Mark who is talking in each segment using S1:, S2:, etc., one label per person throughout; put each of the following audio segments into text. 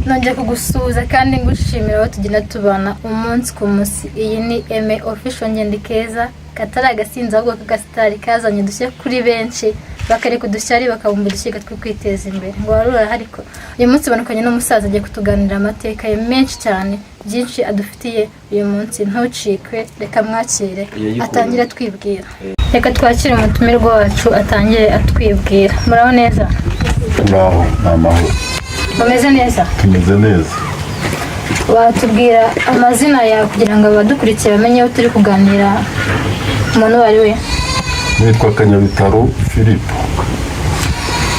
S1: Nongeye kugusuhuza kandi ngushimira aho tugenda tubana umunsi ku munsi. Iyi ni Eme Official, ngende keza katari agasinzi ahubwo k'agasitari kazanye udushya kuri benshi, bakareka udushyari bakabumba udushyiga two kwiteza imbere. Ngo wari urahari ko uyu munsi ubonekanye n'umusaza agiye kutuganirira amateka ye menshi cyane, byinshi adufitiye uyu munsi. Ntucikwe, reka mwakire atangire atwibwira. Reka twakire umutumirwa wacu atangire atwibwira. Muraho neza?
S2: Turaho, ni amahoro.
S1: Mumeze neza?
S2: Tumeze neza.
S1: Watubwira amazina yawe kugira ngo abadukurikiye bamenye aho turi kuganira umuntu uwo ari we?
S2: Nitwa Kanyabitaro Philippe.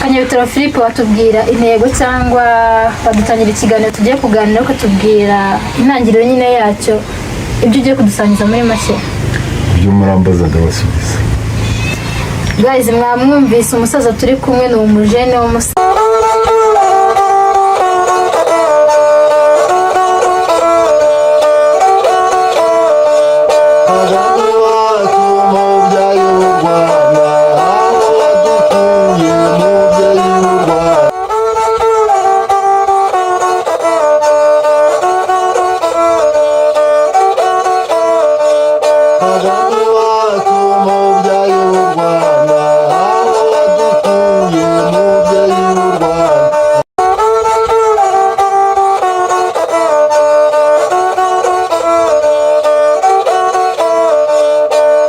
S1: Kanyabitaro Philippe, watubwira intego cyangwa wadutangira ikiganiro tugiye kuganira, ukatubwira intangiriro nyine yacyo, ibyo ugiye kudusangiza muri make?
S2: Ibyo murambaza ndabasubiza.
S1: Guys, mwamwumvise, umusaza turi kumwe ni umujene w'umusaza.
S3: Kagame wacu, mubyeyi w'u Rwanda, aho wadukuye, mubyeyi w'u Rwanda. Kagame wacu, mubyeyi w'u Rwanda, aho wadukuye, mubyeyi w'u Rwanda.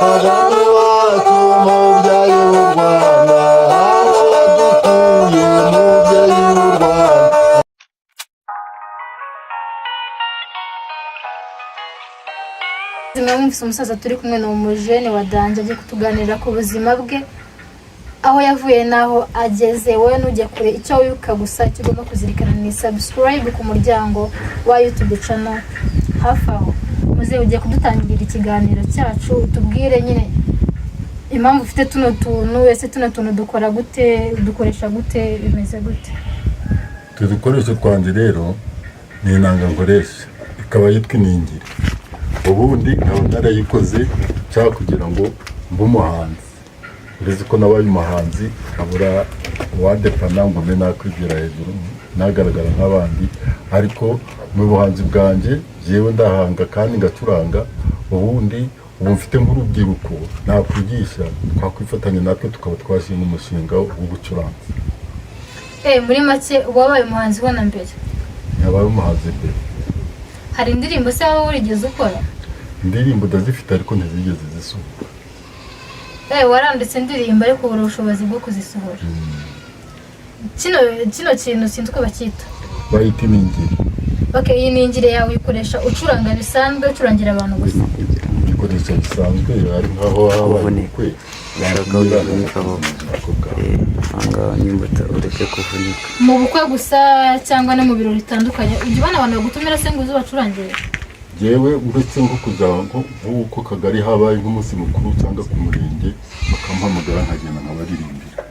S3: Kagame wacu, mubyeyi w'u Rwanda, aho wadukuye, mubyeyi w'u Rwanda.
S1: Mwamwumvise, umusaza turi kumwe ni umujene wa danger, agiye kutuganirira ku buzima bwe, aho yavuye n'aho ageze. Wowe nujya kure, icyo wibuka gusa, icyo ugomba kuzirikana ni subscribe ku muryango wa YouTube channel hafi aho. Muze, ugiye kudutangirira ikiganiro cyacu, utubwire nyine impamvu ufite tuno tuntu. Ese tuno tuntu dukora gute, dukoresha gute, bimeze gute?
S2: Utu dukoresho twanjye rero ni inanga nkoresha, ikaba yitwa iningiri. Ubundi nkaba narayikoze nshaka kugira ngo mbe umuhanzi. Uretse ko nabaye umuhanzi nkabura uwadepana ngo mbe nakwigira hejuru nagaragara nk'abandi, ariko mu buhanzi bwanjye jyewe ndahanga kandi ngacuranga. Ubundi ubu mfite nk'urubyiruko nakwigisha, twakwifatanya natwe tukaba twashinga umushinga w'ubucuranzi.
S1: Muri make wabaye umuhanzi ubona mbere?
S2: Yabaye umuhanzi mbere.
S1: Hari indirimbo se waba warigeze ukora?
S2: Indirimbo ndazifite ariko ntizigeze zisohoka.
S1: Waranditse indirimbo ariko ubura ubushobozi bwo kuzisohora. Kino kintu sinzi uko bacyita.
S2: Bayita iningiri.
S1: Okay, iyi ningiri yawe uyikoresha ucuranga bisanzwe, ucurangira abantu gusa?
S2: Igikoresho bisanzwe, ari nkaho habaye
S4: Kuvunika.
S2: ubukwe.
S4: Ushaka uyivunikaho.
S2: Ako bwawe.
S4: Ahangaha nimba ureke kuvunika.
S1: Mu bukwe gusa cyangwa no mu birori bitandukanye? Ujya ubona abantu bagutumira se ngo uze ubacurangire?
S2: Jewe uretse nko kuza nk'uko kagari habaye nk'umunsi mukuru cyangwa ku murenge bakampamagara nkagenda nkabaririmbira.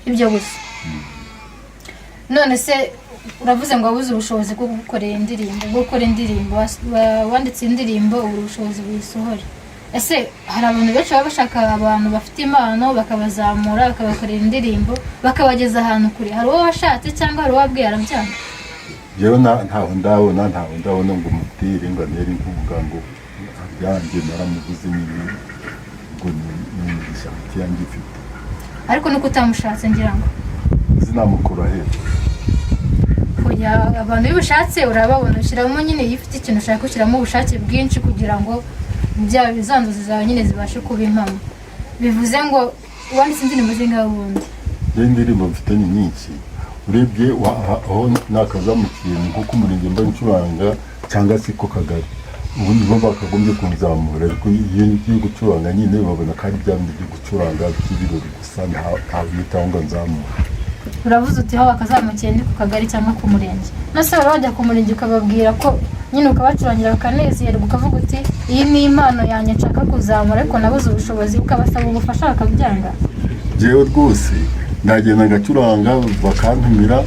S1: Ibyo gusa? None se uravuze ngo wabuze ubushobozi bwo gukorera indirimbo, bwo gukora indirimbo, wanditse indirimbo ubura ubushobozi buyisohora. Ese hari abantu benshi baba bashaka abantu bafite impano bakabazamura, bakabakorera indirimbo, bakabageza ahantu kure. Hari uwo washatse cyangwa hari uwo wabwiye arabyanga?
S2: Jewe ntaho ndabona ngo mubwire ngo antere inkunga ngo abyanjye. Naramubuze nyine ngo ni umugisha hagati yanjye ifite.
S1: Ariko nuko utamushatse ngira ngo.
S2: Zinamukura he?
S1: Oya, abantu iyo ubishatse urababona. Ushyiramo nyine, iyo ufite ikintu ushaka ushyiramo ubushake bwinshi kugira ngo bya za nzozi zawe nyine zibashe kuba impamo. Bivuze ngo wanditse indirimbo zingahe ubundi?
S2: Njyewe indirimbo mfite ni nyinshi. Urebye aho nakazamukiye ni nko ku murenge mba ncuranga cyangwa se ku kagari, ubu nibo bakagombye kunzamura, ariko iyo ngiye gucuranga nyine babona ko ari bya bindi byo gucuranga by'ibirori gusa, nta bitaho ngo nzamure.
S1: Uravuze uti aho wakazamukiye ni ku kagari cyangwa ku murenge. Nose wari wajya ku murenge ukababwira ko nyine ukabacurangira bakanezerwa, ukavuga uti iyi ni impano yanjye nshaka kuzamura ariko nabuze ubushobozi, ukabasaba ubufasha bakabyanga?
S2: Jewe rwose ndagenda ngacuranga bakantumira,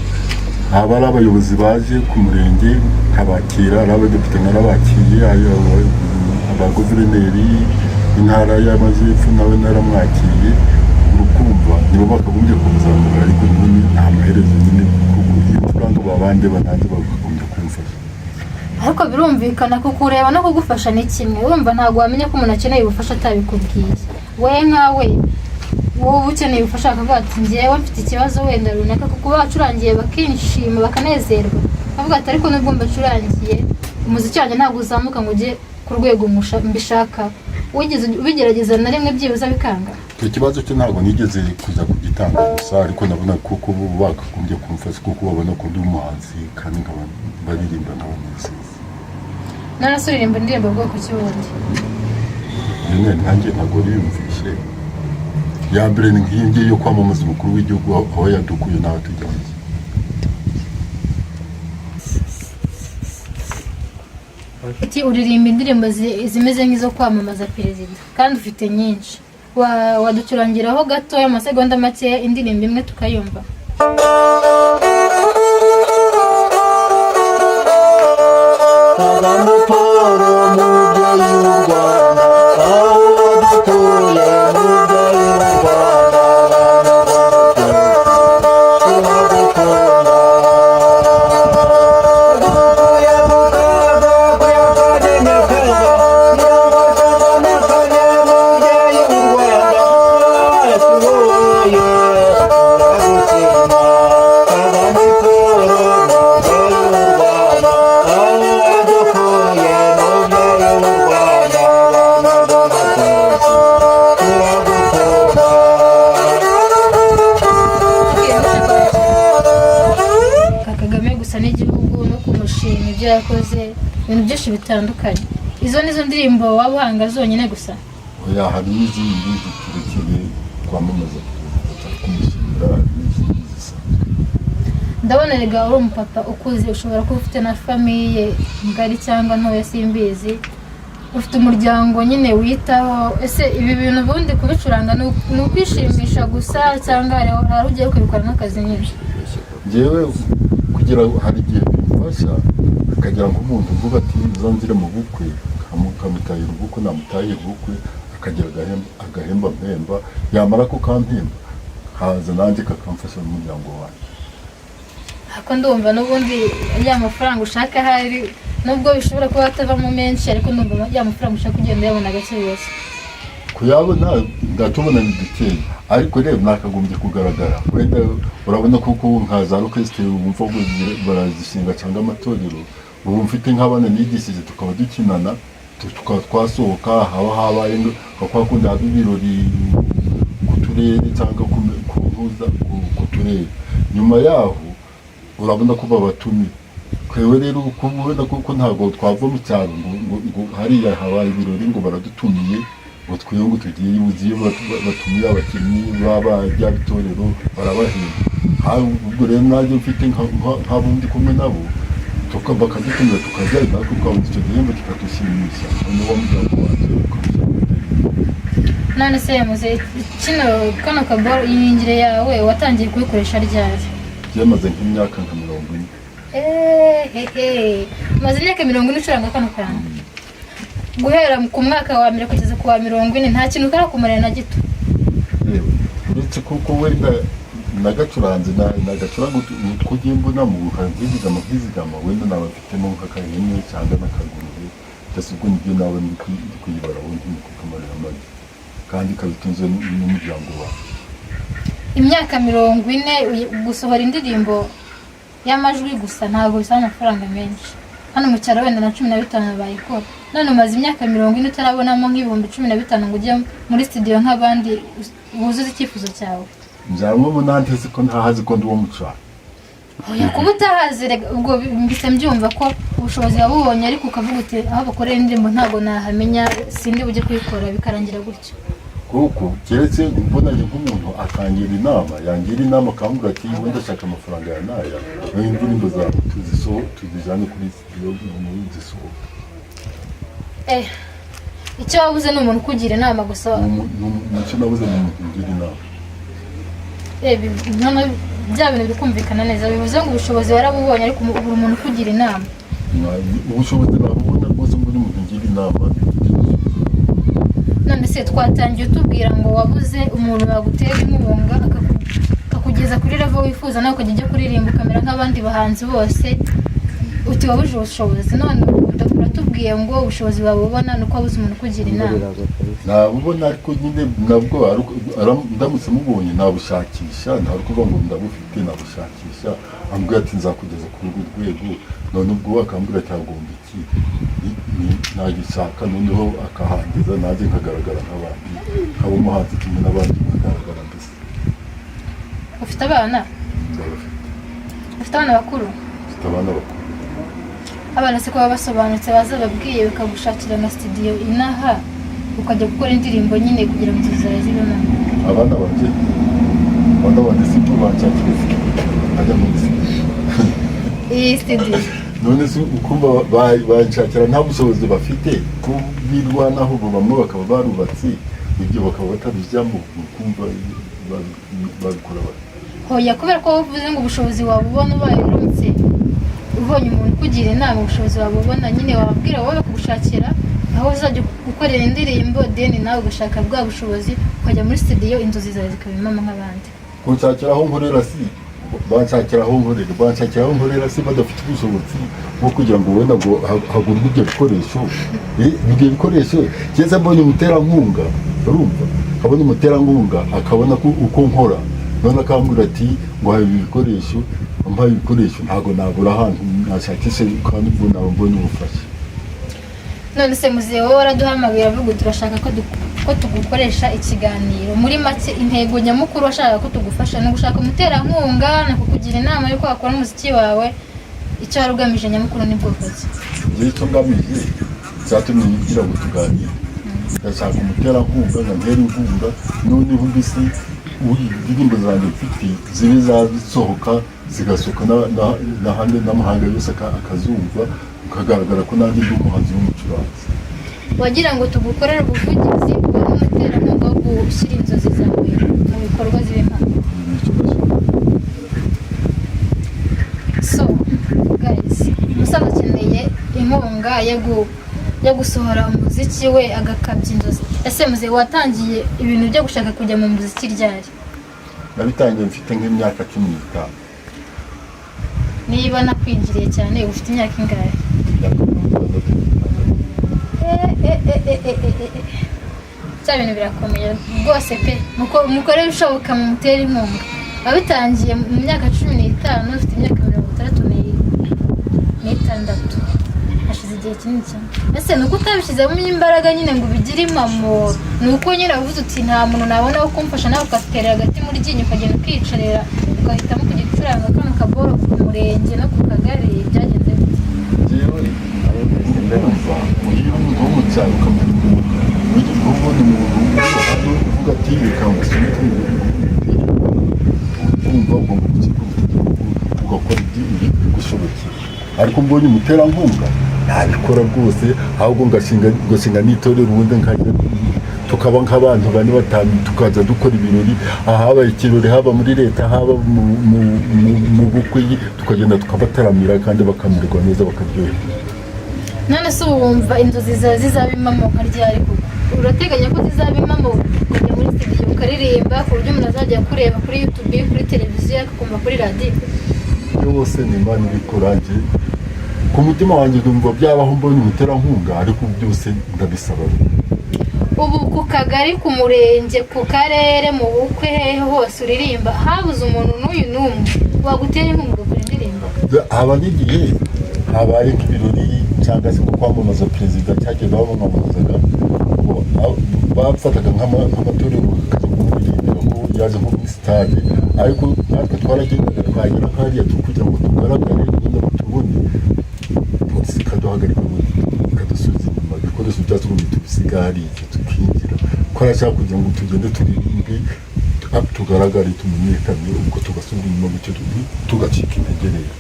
S2: haba ari abayobozi baje ku murenge nkabakira, ari abadepite narabakiye, abaguverineri intara y'amajyepfo nawe naramwakiriye. Urukumva nibo bakagombye kunzamura, ariko nyine nta maherezo nyine, kuko iyo ucuranga baba bandeba nanjye bakagombye kumfasha.
S1: Ariko birumvikana, kukureba no kugufasha ni kimwe. Urumva ntabwo wamenya ko umuntu akeneye ubufasha atabikubwiye. Wowe nkawe, wowe ukeneye ubufasha bakavuga ati njyewe mfite ikibazo wenda runaka, kuko bacurangiye bakishima bakanezerwa, bavuga ati ariko nubwo mbacurangiye umuziki wanjye ntabwo uzamuka ngo ujye ku rwego mbishaka. Wigeze ubigerageza na rimwe byibuze bikanga?
S2: Icyo kibazo cyo ntabwo nigeze kuza kugitanga gusa, ariko ndabona kuko bo bakagombye kumfasha, kuko babona ko ndi umuhanzi kandi nkaba baririmba nkabanezeza.
S1: None se uririmba indirimbo bwoko ki bundi?
S2: Nyine nanjye ntabwo wiyumvishe. Ya mbere ni nk'iyi ngiyi yo kwamamaza umukuru w'igihugu, aho yadukuye n'aho tujyanye.
S1: Ati uririmba indirimbo zimeze nk'izo kwamamaza perezida kandi ufite nyinshi. Waducurangiraho gatoya amasegonda makeya indirimbo imwe tukayumva?
S3: Kagame Paul, mubyeyi w'u Rwanda, aho wadukuye, mubyeyi w'u Rwanda, turagukunda. Dukuye mu kaga kuyakane Nyakanga, 94, mubyeyi w'u Rwanda, waratuboye, turagushima. Kagame Paul, mubyeyi w'u Rwanda, aho wadukuye, mubyeyi w'u Rwanda, Banyarwanda twese turagukunda.
S1: Ka Kagame gusa n'igihugu no kumushima ibyo yakoze, ibintu byinshi bitandukanye. Izo nizo ndirimbo waba uhanga zonyine gusa?
S2: Oya, hari n'izindi ziturekeye kwamamaza perezida cyangwa kumushimira, hari n'izindi zisanzwe.
S1: Ndabona rega uri umupapa ukuze, ushobora kuba ufite na famille ngari cyangwa ntoya simbizi, ufite umuryango nyine witaho. Ese ibi bintu ubundi kubicuranga ni ukwishimisha gusa cyangwa hari ugiye kubikora nk'akazi nyine?
S2: Njyewe kugira ngo hari igihe bimfasha, akagira nk'umuntu uvuga ati uzanzire mu bukwe, nkamutahira ubukwe, namutahira ubukwe akagira agahemba mpemba, yamara kukampemba kaza nanjye kakamfasha n'umuryango wanjye.
S1: Ariko ndumva n'ubundi ya mafaranga ushaka ahari, nubwo bishobora kuba atavamo menshi, ariko ndumva ya mafaranga ushaka ugenda uyabona gake yose.
S2: Kuyabona ndatubona ni dukeya, ariko rero nakagombye kugaragara. Wenda urabona kuko nka za orchestre wumva ngo barazishinga cyangwa amatorero, ubu mfite nk'abana nigishije tukaba dukinana, tukaba twasohoka, haba habaye nka kwa kundi haba ibirori ku turere cyangwa ku ntuza ku turere, nyuma yaho urabona ko babatumiye. Twewe rero kubona kuko ntabwo twava mu cyaro ngo hariya habaye ibirori ngo baradutumiye, ngo twebwe ngo tugiye. Uzi iyo batumiye abakinnyi baba bya bitorero barabahemba. Ubwo rero nanjye mfite nk'abo ndi kumwe nabo bakadutumira tukajyayo, natwe tukabona icyo gihembo kikadushimisha, noneho wa muryango wanjye ukarushaho gutera imbere.
S1: None se muze kino kano kaboro, iyi yawe watangiye kuyikoresha ryari?
S2: Byamaze nk'imyaka nka 40.
S1: Ehehe, umaze imyaka 40 ucuranga kano kantu, guhera ku mwaka wa mbere kugeza ku wa 40, nta kintu karakumarira na gito?
S2: Yewe, uretse kuko wenda nagacuranze nagacuranga utwo ugiye mbona mu nkizigama nkizigama, wenda naba mfitemo nk'akahene cyangwa n'akagurube ndetse, ubwo nibyo naba ndi kuyibara wundi ni kukamarira amagi kandi ikabitunze n'umuryango wawe.
S1: Imyaka 40 gusohora indirimbo y'amajwi gusa ntabwo bisaba amafaranga menshi. Hano mu cyaro wenda na 15 bayikora. None umaze imyaka 40 utarabonamo nk'15,000 ngo ujye muri studio nk'abandi wuzuze icyifuzo cyawe?
S2: Njyamwe nanteze ko ntahazi ko ndi uwo mu cyaro.
S1: Oya, kuba utahazi rega, ubwo mbise mbyumva ko ubushobozi wabubonye, ariko ukavuga uti aho bakorera indirimbo ntabwo nahamenya, sindi bujye kuyikora, bikarangira gutyo.
S2: Kuko keretse mbonanye nk'umuntu akangira inama, yangira inama akambwira ati wenda ndashaka amafaranga ya naya, nayo indirimbo zawe tuzijyane kuri studio noneho zisohoke.
S1: Eh, icyo wabuze ni umuntu ukugira inama gusa?
S2: Nicyo nabuze, ni umuntu ungira inama.
S1: Eh, noneho bya bintu biri kumvikana neza, bivuze ngo ubushobozi warabubonye ariko ubura umuntu ukugira inama.
S2: Ubushobozi nabubona rwose ngo umuntu ungira inama.
S1: None se twatangiye utubwira ngo wabuze umuntu wagutera inkunga akakugira kugeza kuri level wifuza, nawe ukajya ujya kuririmba ukamera nk'abandi bahanzi bose, uti wabuje ubushobozi. None ubu uratubwiye ngo ubushobozi wabubona, ni uko wabuze umuntu ukugira
S4: Imvura
S1: inama.
S4: iragwa kabisa.
S2: Nabubona, ariko nyine nabwo ndamutse mubonye nabushakisha. Ntabwo kuvuga ngo ndabufite, nabushakisha. Ambwira ati nzakugeza ku rundi rwego, none ubwo akambwira ati hagomba iki. Nagishaka, noneho akahangiza, nanjye nkagaragara nk'abandi, nkaba umuhanzi kimwe n'abandi, nkagaragara mbese.
S1: Ufite abana?
S2: Ndabafite.
S1: Ufite abana bakuru?
S2: Mfite abana bakuru.
S1: Abana se ko baba basobanutse, baza babwiye bakagushakira na studio inaha, ukajya gukora indirimbo nyine kugira ngo inzozi zawe zibemo?
S2: Abana banjye si bwo banshakira nkajya muri studio?
S1: Iyi studio.
S2: None se ukumva banshakira nta bushobozi bafite ko birwanaho? Ubu bamwe bakaba barubatse, ibyo bakaba batabijyamo, ukumva babikora bate?
S1: Hoya, kubera ko uvuze ngo ubushobozi wabubona ubaye uramutse ubonye umuntu ukugira inama, ubushobozi wabubona nyine, wababwira wowe bakagushakira aho uzajya gukorera indirimbo, then nawe ugashaka bwa bushobozi ukajya muri studio, inzozi zawe zikaba impamo nk'abandi.
S2: Kunshakira aho nkorera, si banshakira aho nkorera, banshakira aho nkorera si badafite ubushobozi bwo kugira ngo wenda ngo hagurwe ibyo bikoresho. Ibyo bikoresho keza mbonye umuterankunga, urumva, nkabona umuterankunga akabona ko uko nkora, none akambwira ati ngo hari ibi bikoresho, ampaye ibikoresho, ntabwo nabura ahantu nashakisha, kandi ubwo naba mbonye ubufasha.
S1: None se muzehe, wowe waraduhamagaye avuga uti turashaka ko tugukoresha ikiganiro. Muri make, intego nyamukuru washakaga ko tugufasha ni ugushaka umuterankunga, ni ukukugira inama y'uko wakora umuziki wawe? Icyo wari ugamije nyamukuru ni bwoko ki?
S2: Igihe icyo ngamije cyatumye ngira ngo tuganire, ndashaka umuterankunga ngo antere inkunga, noneho mbese indirimbo zanjye mfite zibe zasohoka, zigasohoka n'ahandi n'amahanga yose akazumva, ukagaragara ko nanjye ndi umuhanzi w'umucuranzi.
S1: Wagira ngo tugukorere ubuvugizi, ubone umuterankunga wo gushyira inzozi zawe mu bikorwa zibe impamo.
S2: Nicyo ndashaka.
S1: So guys, umusaza akeneye inkunga yo gusohora umuziki we, agakabya inzozi. Ese muzehe, watangiye ibintu byo gushaka kujya mu muziki ryari?
S2: Nabitangiye mfite nk'imyaka 15.
S1: Niba nakwinjiriye cyane, uba ufite imyaka ingahe?
S2: Imyaka 63.
S1: Eh, eh, eh, eh, eh, eh, eh. Bya bintu birakomeye rwose pe. Mukore ibishoboka mumutere inkunga. Wabitangiye mu myaka 15, ufite imyaka 66, hashize igihe kinini cyane. Ese ni uko utabishyizemo imbaraga nyine ngo ubigire impamo? Ni uko nyine wavuze uti nta muntu nabona wo kumfasha, nawe ugaterera agati mu ryinyo, ukagenda ukiyicarira, ugahitamo kujya gucuranga kano kaboro ku murenge no ku kagari? Byagenze gute?
S2: Njyewe urumva, iyo umuntu wo mu cyaro ukamenya umwuga, ujya ubona umuntu hano uvuga ati reka ngusunike, urumva ugomba gukikubita ugakora ibigushobokeye. Ariko mbonye umuterankunga nabikora rwose, ahubwo ngashinga n'itorero, ubundi nkajya tukaba nk'abantu bane, batanu, tukaza dukora ibirori ahabaye ikirori, haba muri leta, haba mu bukwe, tukagenda tukabataramira kandi bakamererwa neza, bakaryoherwa.
S1: None se ubu wumva inzozi zawe zizaba impamo nka ryari? Koko urateganya ko zizaba impamo, ukajya muri studio ukaririmba ku buryo umuntu azajya kureba kuri YouTube, kuri televiziyo, akakumva kuri radiyo?
S2: Byose ni Imana ibikora. Njye ku mutima wanjye ndumva byabaho mbonye umuterankunga, ariko byose ndabisaba.
S1: Ubu ku kagari, ku murenge, ku karere, mu bukwe, hehe hose uririmba, habuze umuntu n'uyu n'umwe wagutera inkunga ugakora indirimbo?
S2: Haba n'igihe habaye nk'ibirori cyangwa se nko kwamamaza perezida, cyagiye bamwamamazaga ngo bafataga nk'amatorero bakajya kumuririmbira ko yaje nko muri sitade, ariko natwe twaragendaga, twagera hariya kugira ngo tugaragare, ubundi batubone, polisi ikaduhagarika ngo ikadusubiza inyuma, ibikoresho byacu ngo tubisiga hariya, tukinjira ko arashaka kugira ngo tugende turirimbe, tugaragare, tumenyekane, ubwo tugasubira inyuma gutyo, tugacika intege rero.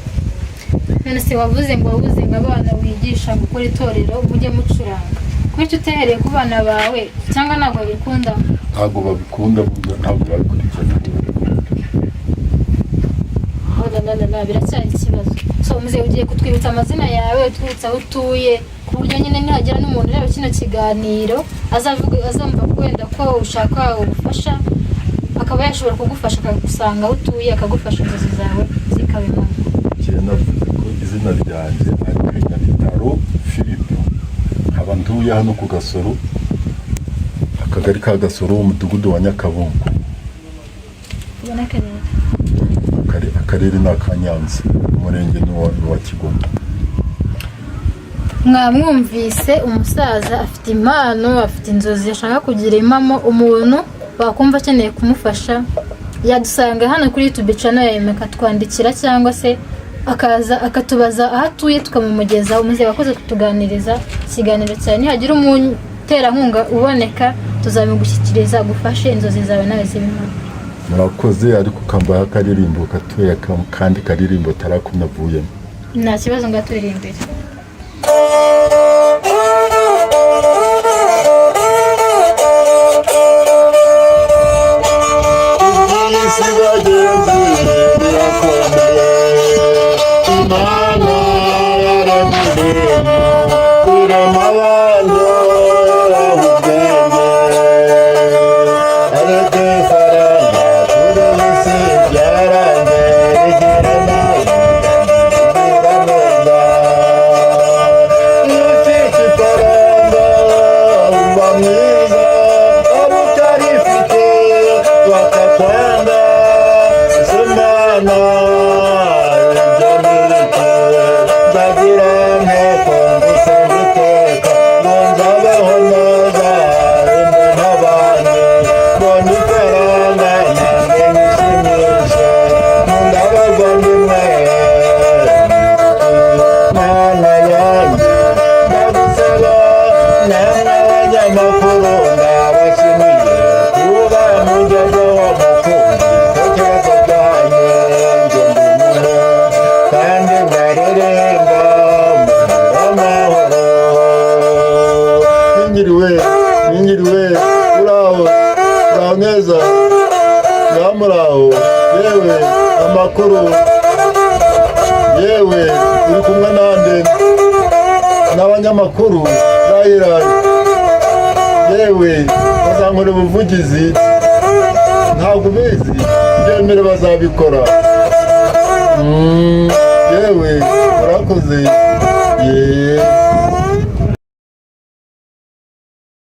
S1: None se wavuze ngo abana wigisha gukora itorero mujye mucuranga, kuki utehereye ku bana bawe, cyangwa ntabwo babikunda?
S2: Ntabwo babikunda burya, ntabwo babikurikirana.
S1: Oh la la la la, biracyari ikibazo. So muzehe, ugiye kutwibutsa amazina yawe, utwibutsa aho utuye, ku buryo nyine nihagira n'umuntu ureba kino kiganiro azavuga, azumva ko wenda ko ushaka ubufasha. Akaba yashobora kugufasha, akagusanga aho utuye, akagufasha inzozi zawe zikaba impamo.
S2: Njye navuze ko izina ryanjye ari Kanyabitaro Filipo, nkaba ntuye hano ku Gasoro, akagari ka Gasoro, umudugudu wa Nyakabungo.
S1: Ubona akarere?
S2: Akarere ni aka Nyanza, umurenge ni uwa Kigoma.
S1: Mwamwumvise, umusaza afite impano, afite inzozi ashaka kugira impamo. Umuntu wakumva akeneye kumufasha yadusanga hano kuri YouTube channel ya Aime, akatwandikira cyangwa se akaza akatubaza aho atuye tukamumugeza. Umuze wakoze kutuganiriza ikiganiro cyawe. Nihagira umuterankunga uboneka tuzabigushyikiriza, agufashe inzozi zawe nawe zibe impamo.
S2: Murakoze, ariko kambaho akaririmbo gatoya, kandi karirimbo tarakunavuyemo.
S1: Nta kibazo, ngo turirimbire.
S3: Iby'isi bagenzi birakomeye. Imana yaremye ibintu, irema abantu, ibaha ubwenge, ariko ifaranga kuri iyi si byaranze, rigira nabi, rigira neza. Iyo ufite ifaranga uba mwiza, waba utarifite bakakwanga. Ese Mana, ibyo ni ibiki? Nzagira nteko ngusenga iteka ngo nzabeho neza, rimwe n'abandi mbona ifaranga nanjye nishimishe, nkunda abavandimwe. Mana yanjye, ndagusaba. Namwe abanyamakuru ndabashimiye kuba mugezeho mukumva ibitekerezo byanjye. Njye ndi muto kandi ndaririmba mu amahoro.
S2: Ningiriwe, ningiriwe, uraho, uraho neza, ngaho muraho. Yewe, amakuru? Yewe, uri kumwe nande? N'abanyamakuru rayirayi. Yewe, bazankora ubuvugizi, ntabwo ubizi, byemere bazabikora. Yewe, murakoze, yeee.